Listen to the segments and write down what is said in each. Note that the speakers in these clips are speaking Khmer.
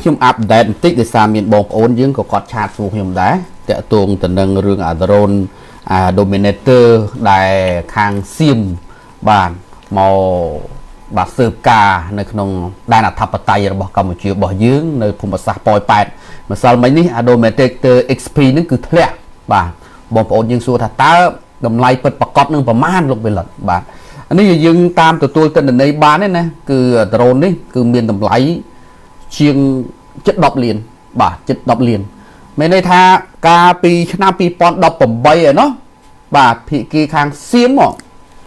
ខ្ញុំ update បន្តិចដោយសារមានបងប្អូនយើងក៏គាត់ chat សួរខ្ញុំដែរតាក់ទងទៅនឹងរឿងអា drone អា Dominator ដែលខាងសៀមបាទមកបាទស៊ើបការនៅក្នុងដែនអធិបតេយ្យរបស់កម្ពុជារបស់យើងនៅភូមិសាស្ត្រប៉ោយប៉ែតម្សិលមិញនេះអា Dominator XP ហ្នឹងគឺធ្លាក់បាទបងប្អូនយើងសួរថាតើតម្លៃពិតប្រាកដនឹងប្រមាណលោកវិលិតបាទអានេះយើងតាមទទួលទិន្នន័យបានទេណាគឺ drone នេះគឺមានតម្លៃជាងជិត10លានបាទជិត10លានមានន័យថាកាលពីឆ្នាំ2018ឯណោះបាទភាគីខាងសៀមមក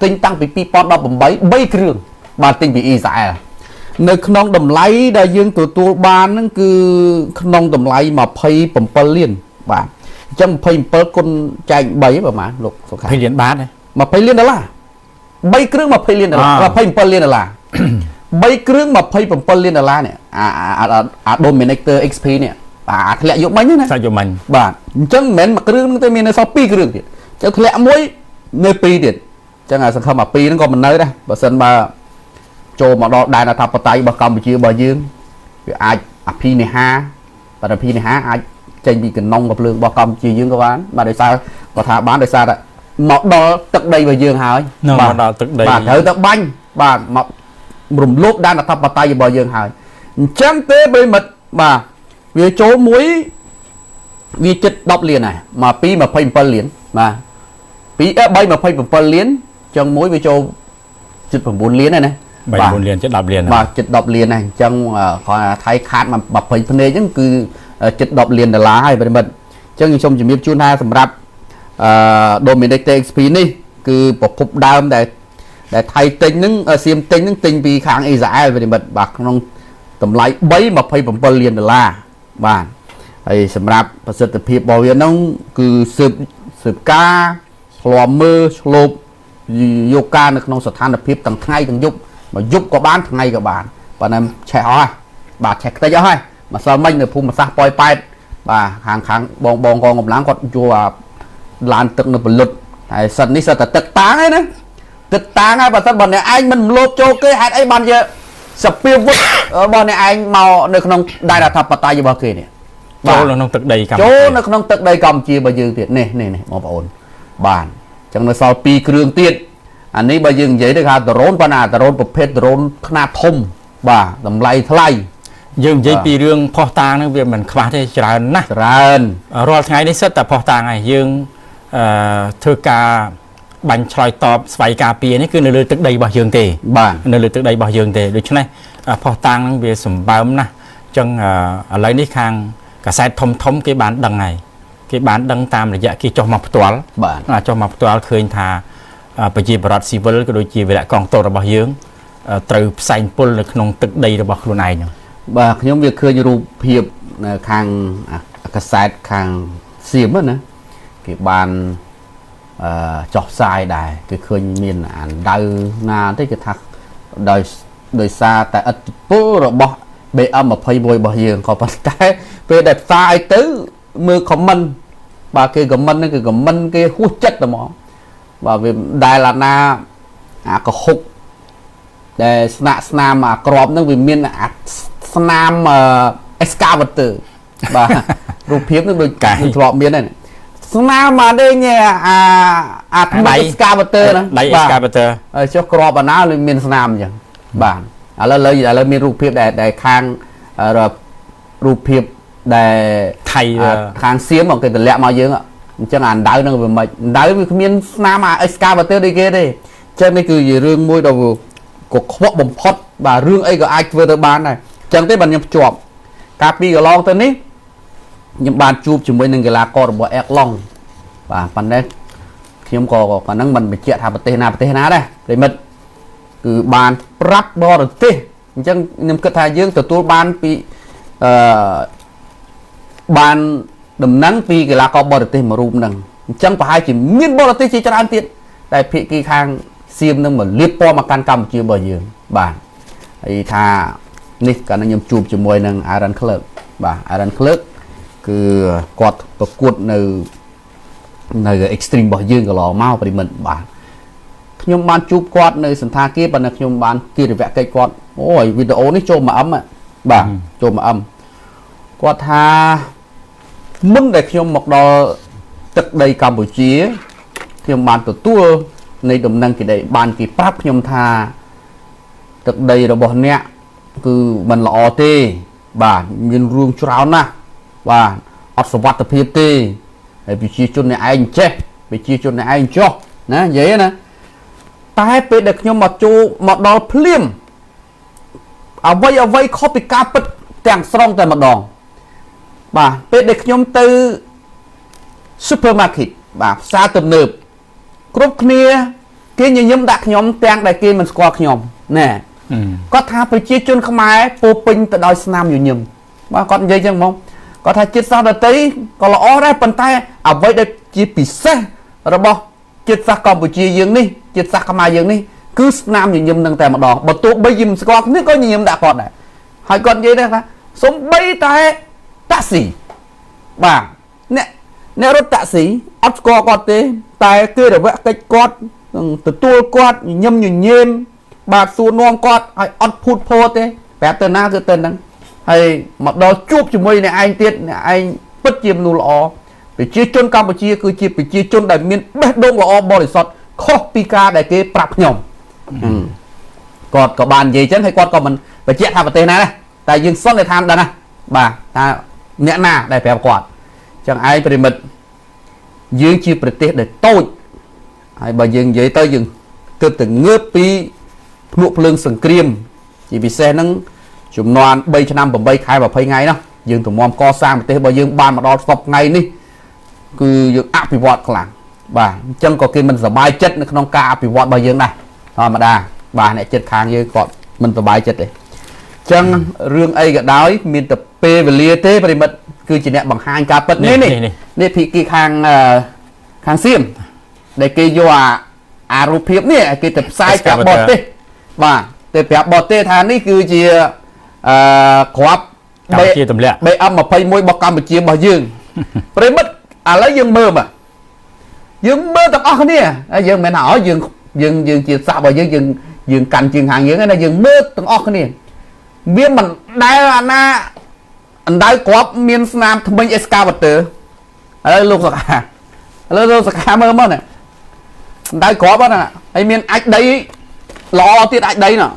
ទិញតាំងពី2018 3គ្រឿងបាទទិញពីអ៊ីស្រាអែលនៅក្នុងតម្លៃដែលយើងទទួលបានហ្នឹងគឺក្នុងតម្លៃ27លានបាទអញ្ចឹង27គុណចែក3ប្រហែលលោកសុខា 20លានបាតទេ 20លានដុល្លារ3គ្រឿង20លានដុល្លារ27លានដុល្លារ3គ្រឿង27លានដុល្លារនេះអាអាអា Dominator XP នេះអាធ្លាក់យកមិញណា សាច់យកមិញ បាទអញ្ចឹងមិនមែនមួយគ្រឿងហ្នឹងទេមាននៅសល់2គ្រឿងទៀតអញ្ចឹងធ្លាក់មួយនៅ2ទៀតអញ្ចឹងអាសង្ឃឹមអា2ហ្នឹងក៏មិននៅដែរបើសិនបើចូលមកដល់ដែនអធិបតេយ្យរបស់កម្ពុជារបស់យើងវាអាចអភិនិហាបាទអភិនិហាអាចចេញពីកណ្ដុងកភ្លើងរបស់កម្ពុជាយើងក៏បានបាទដោយសារគាត់ថាបានដោយសារតែមកដល់ទឹកដីរបស់យើងហើយ មកដល់ទឹកដី បាទត្រូវតែបាញ់បាទមករំលោភដែនអធិបតេយ្យរបស់យើងហើយអញ្ចឹងទេប្រិមិត្តបាទវាចូលមួយវាជិត10លានហើយមក2 27លានបាទ2 3 27លានចឹងមួយវាចូលជិត9លានហើយណា 3 9លានជិត10លាន បាទជិត10លានហើយអញ្ចឹងគ្រាន់តែថៃខាតមក20ភ្នែកហ្នឹងគឺជិត10លានដុល្លារហើយប្រិមិត្តអញ្ចឹងខ្ញុំសូមជំរាបជូនថាសម្រាប់អឺ Dominator XP នេះគឺប្រភពដើមដែលដែលថៃទិញហ្នឹងសៀមទិញហ្នឹងទិញពីខាងអ៊ីស្រាអែលប្រិមិត្តបាទក្នុងតម្លៃ3 27លានដុល្លារបាទហើយសម្រាប់ប្រសិទ្ធភាពរបស់វាហ្នឹងគឺស៊ើបស៊ើបការឆ្លំមើលឆ្លូបយកការនៅក្នុងស្ថានភាពទាំងថ្ងៃទាំងយប់មកយប់ក៏បានថ្ងៃក៏បានប៉ុន្តែឆេះអស់ហើយបាទឆេះខ្ទេចអស់ហើយម្សិលមិញនៅភូមិសាស្ត្រប៉ោយប៉ែតបាទខាងខាងបងបងកងកម្លាំងគាត់យកអាឡានទឹកនៅពលុតហើយសិតនេះសិតតែទឹកតាងឯណាទឹកតាងហើយបើសិនបើអ្នកឯងមិនលោបចូលគេហេតុអីបានជាសភាវុធរបស់អ្នកឯងមកនៅក្នុងដែនអធិបតេយ្យរបស់គេនេះ ចូលនៅក្នុងទឹកដីកម្ពុជា ចូលនៅក្នុងទឹកដីកម្ពុជារបស់យើងទៀតនេះនេះនេះបងប្អូនបាទអញ្ចឹងនៅសល់2គ្រឿងទៀតអានេះបើយើងនិយាយទៅគេថាដ្រូនប៉ុន្តែអាដ្រូនប្រភេទដ្រូនខ្នាតធំបាទតម្លៃថ្លៃ យើងនិយាយពីរឿងផុសតាងហ្នឹងវាមិនខ្វះទេច្រើនណាស់ ច្រើន រាល់ថ្ងៃនេះសិតតែផុសតាងហើយយើងអឺធ្វើការបាញ់ឆ្លើយតបស្វ័យការពារនេះគឺនៅលើទឹកដីរបស់យើងទេ បាទ នៅលើទឹកដីរបស់យើងទេដូច្នេះផុសតាងហ្នឹងវាសម្បើមណាស់អញ្ចឹងឥឡូវនេះខាងកាសែតធំធំគេបានដឹងហើយគេបានដឹងតាមរយៈគេចុះមកផ្ទាល់ បាទ ចុះមកផ្ទាល់ឃើញថាប្រជាប្រដ្ឋស៊ីវិលក៏ដូចជាវីរៈកងទ័ពរបស់យើងត្រូវផ្សែងពុលនៅក្នុងទឹកដីរបស់ខ្លួនឯងហ្នឹង បាទខ្ញុំវាឃើញរូបភាពនៅខាងកាសែតខាងសៀមណាគេបានអឺចោះផ្សាយដែរគេឃើញមានអាដៅណាទេគេថាដោយដោយសារតែឥទ្ធិពលរបស់ BM 21របស់យើងក៏ប៉ុន្តែពេលដែលផ្សាយទៅមើល comment បាទគេ comment ហ្នឹងគឺ comment គេហួសចិត្តតែហ្មងបាទវាដែលអាណាអាកុហកដែលស្នាក់ស្នាមអាក្របហ្នឹងវាមានអាស្នាម excavator បាទរូបភាពហ្នឹងដូចធ្លាប់មានហ្នឹងស្នាមអានេះអាអាថ្មី excavator ហ្នឹង ដៃ excavator ចុះក្របអាណាឬមានស្នាមអញ្ចឹងបាទឥឡូវឥឡូវមានរូបភាពដែលដែលខាងរូបភាពដែល ថៃ ខាងសៀមគេតម្លាក់មកយើងអញ្ចឹងអាដៅហ្នឹងវាមិនដៅវាគ្មានស្នាមអា excavator ដូចគេទេអញ្ចឹងនេះគឺជារឿងមួយដ៏ក៏ខ្វក់បំផុតបាទរឿងអីក៏អាចធ្វើទៅបានដែរអញ្ចឹងទេបាទខ្ញុំភ្ជាប់កាលពីកន្លងទៅនេះខ្ញុំបានជួបជាមួយនឹងកីឡាកររបស់ Airlong បាទប៉ុន្តែខ្ញុំក៏កាលហ្នឹងមិនបញ្ជាក់ថាប្រទេសណាប្រទេសណាដែរប្រិមិត្តគឺបានប្រាប់បរទេសអញ្ចឹងខ្ញុំគិតថាយើងទទួលបានពីអឺបានដំណឹងពីកីឡាករបរទេសមួយរូបហ្នឹងអញ្ចឹងប្រហែលជាមានបរទេសជាច្រើនទៀតតែភាគីខាងសៀមនឹងមកលៀបពណ៌មកកាន់កម្ពុជារបស់យើងបាទហើយថានេះកាលនោះខ្ញុំជួបជាមួយនឹង Aaron Clark បាទ Aaron Clark គឺគាត់ប្រកួតនៅនៅ extreme របស់យើងកន្លងមកប្រិមិត្តបាទខ្ញុំបានជួបគាត់នៅសន្តាគារប៉ុន្តែខ្ញុំបានគិរវកិច្ចគាត់អូយវីដេអូនេះចូលមកអឹមបាទចូលមកអឹម គាត់ថាមុនដែលខ្ញុំមកដល់ទឹកដីកម្ពុជាខ្ញុំបានទទួលនៃដំណឹងគេបានគេប្រាប់ខ្ញុំថាទឹកដីរបស់អ្នកគឺមិនល្អទេបាទមានរឿងច្រើនណាស់បាទអត់សុវត្ថិភាពទេហើយប្រជាជនអ្នកឯងចេះប្រជាជនអ្នកឯងចុះណានិយាយណាតែពេលដែលខ្ញុំមកចូលមកដល់ភ្លាមអ្វីខុសពីការពិតទាំងស្រុងតែម្ដងបាទពេលដែលខ្ញុំទៅ supermarket បាទផ្សារទំនើបគ្រប់គ្នាគេញញឹមដាក់ខ្ញុំទាំងដែលគេមិនស្គាល់ខ្ញុំណែគាត់ថាប្រជាជនខ្មែរពោពេញទៅដោយស្នាមញញឹមបាទគាត់និយាយចឹងហ្មងគាត់ថាជាតិសាសន៍ដទៃក៏ល្អដែរប៉ុន្តែអ្វីដែលជាពិសេសរបស់ជាតិសាសន៍កម្ពុជាយើងនេះជាតិសាសន៍ខ្មែរយើងនេះគឺស្នាមញញឹមនឹងតែម្ដងបើទោះបីជាមិនស្គាល់គ្នាក៏ញញឹមដាក់គាត់ដែរហើយគាត់និយាយដែរថាសំបីតែតាក់ស៊ីបាទអ្នករត់តាក់ស៊ីអត់ស្គាល់គាត់ទេតែគេរវកិច្ចគាត់ទទួលគាត់ញញឹមញញែមបាទសួរនាំគាត់ឲ្យអត់ភូតភរទេប្រាប់ទៅណាគឺទៅហ្នឹងហើយមកដល់ជួបជាមួយអ្នកឯងទៀតអ្នកឯងពិតជាមនុស្សល្អប្រជាជនកម្ពុជាគឺជាប្រជាជនដែលមានបេះដូងល្អបរិសុទ្ធខុសពីការដែលគេប្រាប់ខ្ញុំគាត់ក៏បាននិយាយចឹងហើយគាត់ក៏មិនបញ្ជាក់ថាប្រទេសណាដែរតែយើងសន្និដ្ឋានដែរណាបាទថាអ្នកណាដែលប្រាប់គាត់ចឹងឯងប្រិមិត្តយើងជាប្រទេសដែលតូចហើយបើយើងនិយាយទៅយើងទើបតែងើបពីភ្នក់ភ្លើងសង្គ្រាមជាពិសេសហ្នឹងចំនួន3ឆ្នាំ8ខែ20ថ្ងៃនោះយើងទម្រាំកសាងប្រទេសរបស់យើងបានមកដល់សពថ្ងៃនេះគឺយើងអភិវឌ្ឍខ្លាំងបាទអញ្ចឹងក៏គេមិនសប្បាយចិត្តនៅក្នុងការអភិវឌ្ឍរបស់យើងដែរធម្មតាបាទអ្នកចិត្តខាងយើងគាត់មិនសប្បាយចិត្តទេអញ្ចឹងរឿងអីក៏ដោយមានតែពេលវេលាទេប្រិមិត្តគឺជាអ្នកបង្ហាញការពិតនេះនេះភិគីខាងខាងសៀមដែលគេយកអារូបភាពនេះគេទៅផ្សាយប្រាប់បរទេសបាទទៅប្រាប់បរទេសថានេះគឺជាគ្រាប់ កម្ពុជាទម្លាក់ BM 21របស់កម្ពុជារបស់យើងប្រិមិត្តឥឡូវយើងមើលមកយើងមើលទាំងអស់គ្នាហើយយើងមិនមែនថាអូយើងយើងយើងជាសាក់របស់យើងយើងយើងកាន់ជាងខាងយើងណាយើងមើលទាំងអស់គ្នាវាមិនដែលអាណាអណ្ដៅគ្រាប់មានស្នាមថ្មិញ excavator ឥឡូវលោកសកាឥឡូវលោកសកាមើលមកណាអណ្ដៅគ្រាប់ហ្នឹងហើយមានអាចដីល្អទៀតអាចដីណោះ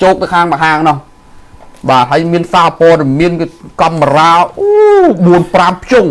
ជោគទៅខាងមកខាងនោះបាទហើយមានសារព័ត៌មានកាមេរ៉ាអូ4 5ភ្ជុង